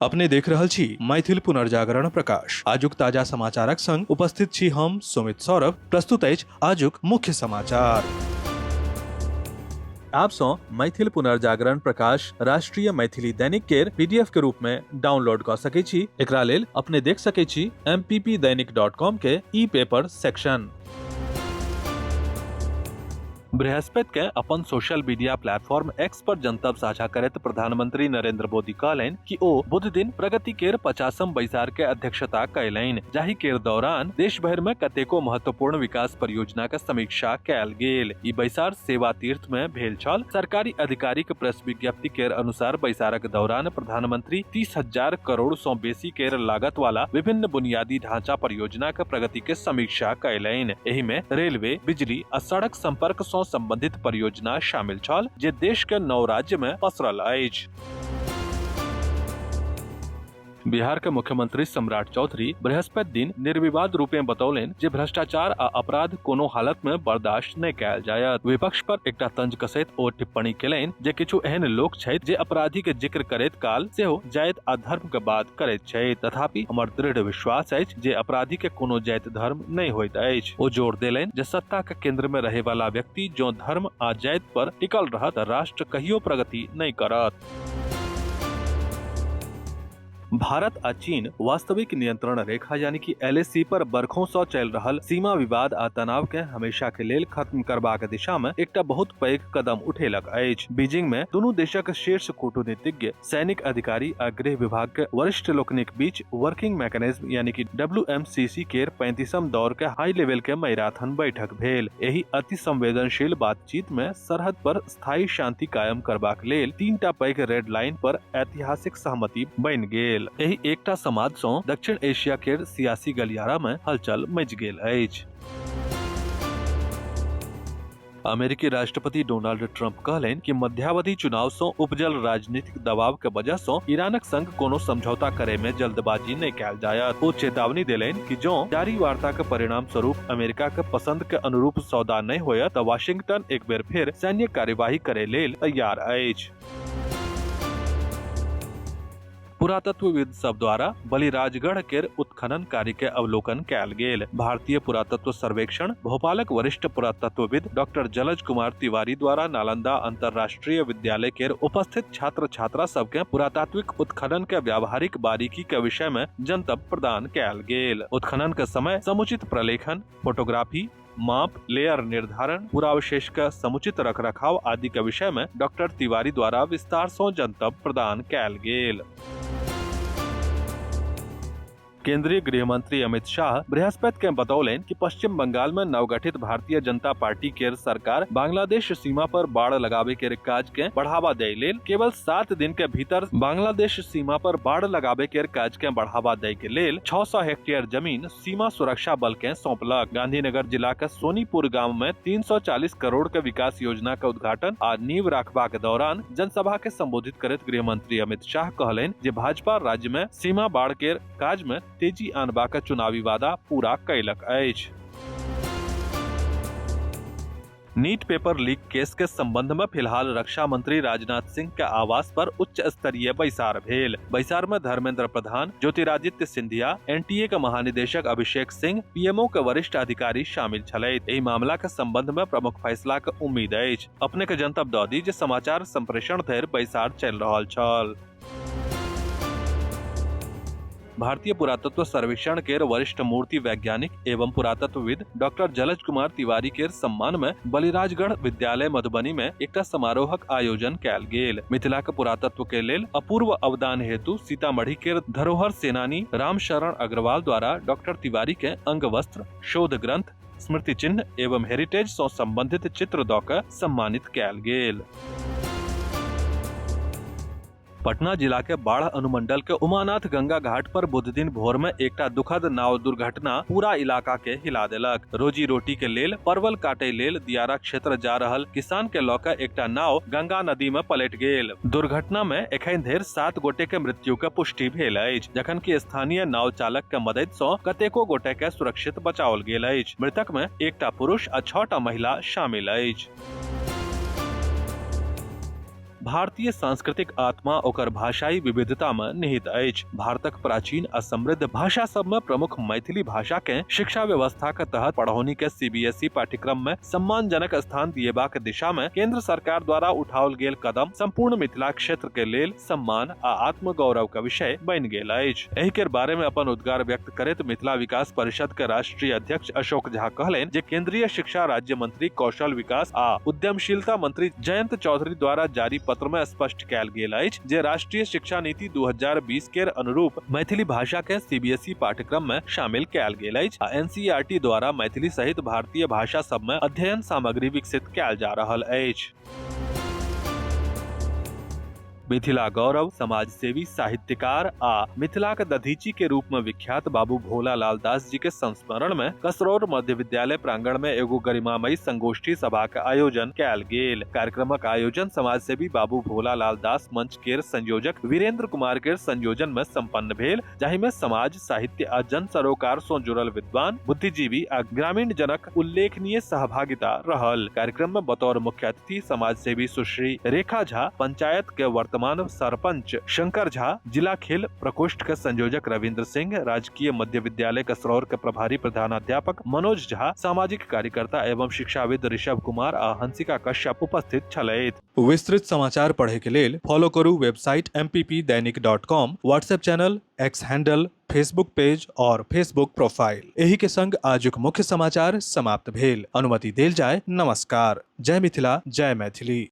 अपने देख रहल छी मैथिल पुनर्जागरण प्रकाश। आजुक ताजा समाचारक संग उपस्थित छी हम सुमित सौरभ। प्रस्तुत अछि आजुक मुख्य समाचार। आप सँ मैथिल पुनर्जागरण प्रकाश राष्ट्रीय मैथिली दैनिक केर पीडीएफ के रूप में डाउनलोड कऽ सकै छी। एकरा लेल अपने देख सकै छी mppdainik.com के ई पेपर सेक्शन। बृहस्पति के अपन सोशल मीडिया प्लेटफॉर्म एक्स पर जनतब साझा करैत प्रधानमंत्री नरेंद्र मोदी कहलनि कि ओ बुध दिन प्रगति केर 50म बैसार के अध्यक्षता कयलनि, जाहि केर दौरान देश भरि में कतेको महत्वपूर्ण विकास परियोजना के समीक्षा कयल गेल। ई बैसार सेवा तीर्थ में भेल छल। सरकारी अधिकारिक प्रेस विज्ञप्ति केर अनुसार बैसारक दौरान प्रधानमंत्री 30,000 करोड़ सँ बेसी केर लागत वाला विभिन्न बुनियादी ढांचा परियोजना के प्रगति के समीक्षा कयलनि। एहि में रेलवे, बिजली आ सड़क संपर्क सँ संबंधित परियोजना शामिल छल, जे देश के 9 राज्य में पसरल अछि। बिहार के मुख्यमंत्री सम्राट चौधरी बृहस्पति दिन निर्विवाद रूपे बतौलनि जे भ्रष्टाचार आ अपराध कोनो हालत में बर्दाश्त नहि कयल जायत। विपक्ष पर एकटा तंज कसैत ओ टिप्पणी केलनि जे किछु एहन लोक छथि जे अपराधी के जिक्र करैत काल सेहो जाति आ धर्म के बात करैत छथि, तथापि हमर दृढ़ विश्वास अछि जे अपराधी के कोनो जाति धर्म नहि होइत अछि। ओ जोर देलनि जे सत्ता के केंद्र में रहे वाला व्यक्ति जँ धर्म आ जाति पर टिकल रहत राष्ट्र कहियो प्रगति नहि करत। भारत आ चीन वास्तविक नियंत्रण रेखा यानी कि एलएसी पर बरखों सँ चलि रहल सीमा विवाद आ तनाव के हमेशा के लेल खत्म करबाक दिशा में एकटा बहुत पैघ कदम उठेलक अछि। बीजिंग में दुनू देशक शीर्ष कूटनीतिज्ञ, सैनिक अधिकारी आ गृह विभाग के वरिष्ठ लोकनिक बीच वर्किंग मैकेनिज्म यानी कि डब्ल्यूएमसीसी केर 35म दौर के हाई लेवल के मैराथन बैठक भेल। एहि अति संवेदनशील बातचीत में सरहद पर स्थायी शांति कायम करबाक लेल 3टा पैघ रेड लाइन पर ऐतिहासिक सहमति बनि गेल। एहि एकटा समाद सँ दक्षिण एशिया केर सियासी गलियारा में हलचल मचि गेल अछि। अमेरिकी राष्ट्रपति डोनाल्ड ट्रंप कहलनि कि मध्यावधि चुनाव सँ उपजल राजनीतिक दबाव के वजह सँ ईरानक संग कोनो समझौता करे में जल्दबाजी नहि कयल जायत। ओ चेतावनी देलनि कि जँ जारी वार्ता के परिणाम स्वरूप अमेरिका के पसंद के अनुरूप सौदा नहि होयत त वाशिंगटन एक बेर फेर सैन्य कार्यवाही करे लेल तैयार अछि। पुरातत्वविद सब द्वारा बलिराजगढ़ केर उत्खनन कार्य के अवलोकन कयल गेल। भारतीय पुरातत्व सर्वेक्षण भोपालक वरिष्ठ पुरातत्वविद डॉक्टर जलज कुमार तिवारी द्वारा नालंदा अंतर्राष्ट्रीय विद्यालय केर उपस्थित छात्र छात्रा सब के पुरातात्विक उत्खनन के व्यावहारिक बारीकी के विषय में जनतब प्रदान कयल गेल। उत्खनन के समय समुचित प्रलेखन, फोटोग्राफी, माप, लेयर निर्धारण, पुरावशेष के समुचित रखरखाव आदि के विषय में डॉक्टर तिवारी द्वारा विस्तार सँ जनतब प्रदान कयल गेल। केंद्रीय गृह मंत्री अमित शाह बृहस्पति के बतौलनि कि पश्चिम बंगाल में नवगठित भारतीय जनता पार्टी केर सरकार बांग्लादेश सीमा पर बाड़ लगावे के काज के बढ़ावा दै लेल केवल 7 दिन के भीतर बांग्लादेश सीमा पर बाड़ लगावे के काज के बढ़ावा दै के लेल 600 हेक्टेयर जमीन सीमा सुरक्षा बल के सौंपलक। गांधीनगर जिला के सोनीपुर गांव में 340 करोड़ के विकास योजना के उद्घाटन आ नींव राखबाक दौरान जनसभा के संबोधित करैत गृह मंत्री अमित शाह कहलनि जे भाजपा राज्य में सीमा बाढ़ के काज में तेजी आनबाक चुनावी वादा पूरा कयलक अछि। नीट पेपर लीक केस के संबंध में फिलहाल रक्षा मंत्री राजनाथ सिंह के आवास पर उच्च स्तरीय बैसार भेल। बैसार में धर्मेंद्र प्रधान, ज्योतिरादित्य सिंधिया, एनटीए के महानिदेशक अभिषेक सिंह, पीएमओ के वरिष्ठ अधिकारी शामिल छलथि। एहि मामला के संबंध में प्रमुख फैसला के उम्मीद अछि। अपने के जनतब दऽ दी जे समाचार संप्रेषण धरि बैसार चलि रहल छल। भारतीय पुरातत्व सर्वेक्षण केर वरिष्ठ मूर्ति वैज्ञानिक एवं पुरातत्वविद डॉक्टर जलज कुमार तिवारी केर सम्मान में बलिराजगढ़ विद्यालय मधुबनी में एकटा समारोहक आयोजन कयल गेल। मिथिला के पुरातत्व के लेल अपूर्व अवदान हेतु सीतामढ़ी केर धरोहर सेनानी रामशरण अग्रवाल द्वारा डॉक्टर तिवारी के अंग वस्त्र, शोध ग्रंथ, स्मृति चिन्ह एवं हेरिटेज सँ संबंधित चित्र दऽ कऽ सम्मानित कयल गेल। पटना जिला के बाढ़ अनुमंडल के उमानाथ गंगा घाट पर बुध दिन भोर में एकटा दुखद नाव दुर्घटना पूरा इलाका के हिला देलक। रोजी रोटी के लेल परवल काटे लेल दियारा क्षेत्र जा रहल किसान के लऽ के एकटा नाव गंगा नदी में पलट गेल। दुर्घटना में एखन धरि 7 गोटे के मृत्यु के पुष्टि भेल अछि, जखन कि स्थानीय नाव चालक के मदद सँ कतेको गोटे के सुरक्षित बचाओल गेल अछि। मृतक में एकटा पुरुष आ 6टा महिला शामिल अछि। भारतीय सांस्कृतिक आत्मा ओकर भाषाई विविधता में निहित अछि। भारतक प्राचीन आ समृद्ध भाषा सब में प्रमुख मैथिली भाषा के शिक्षा व्यवस्था के तहत पढ़ौनी के सीबीएसई पाठ्यक्रम में सम्मानजनक स्थान दिएबाक दिशा में केंद्र सरकार द्वारा उठाओल गेल कदम संपूर्ण मिथिला क्षेत्र के लेल सम्मान आ आत्मगौरव के विषय बनि गेल अछि। एहि के बारे में अपन उद्गार व्यक्त करैत मिथिला विकास परिषद के राष्ट्रीय अध्यक्ष अशोक झा कहलनि जे केंद्रीय शिक्षा राज्य मंत्री कौशल विकास आ उद्यमशीलता मंत्री जयंत चौधरी द्वारा जारी पत्र में स्पष्ट कयल गेल अछि जे राष्ट्रीय शिक्षा नीति 2020 केर अनुरूप मैथिली भाषा के सीबीएसई पाठ्यक्रम में शामिल कयल गेल अछि आ एनसीईआरटी द्वारा मैथिली सहित भारतीय भाषा सब में अध्ययन सामग्री विकसित कयल जा रहल अछि। मिथिला गौरव समाजसेवी साहित्यकार आ मिथिलाक दधीची के रूप में विख्यात बाबू भोला लाल दास जी के संस्मरण में कसरौर मध्य विद्यालय प्रांगण में एगो गरिमामयी संगोष्ठी सभा के आयोजन कयल गेल। कार्यक्रमक आयोजन समाजसेवी बाबू भोला लाल दास मंच केर संयोजक वीरेंद्र कुमार केर संयोजन में संपन्न भेल, जाहि में समाज, साहित्य आ जन सरोकार सं जुड़ल विद्वान, बुद्धिजीवी आ ग्रामीण जनक उल्लेखनीय सहभागिता रहल। कार्यक्रम में बतौर मुख्य अतिथि समाजसेवी सुश्री रेखा झा, पंचायत के वर्तमान सरपंच शंकर झा, जिला खेल प्रकोष्ठ के संयोजक रविंद्र सिंह, राजकीय मध्य विद्यालय कसरौर के प्रभारी प्रधानाध्यापक मनोज झा, सामाजिक कार्यकर्ता एवं शिक्षाविद ऋषभ कुमार आ हंसिका कश्यप उपस्थित छलथि। विस्तृत समाचार पढ़े के लेल फॉलो करू website mppdainik.com, WhatsApp channel, X handle, Facebook page और फेसबुक प्रोफाइल। एही के संग आजुक मुख्य समाचार समाप्त भेल। अनुमति देल जाय। नमस्कार। जय मिथिला, जय मैथिली।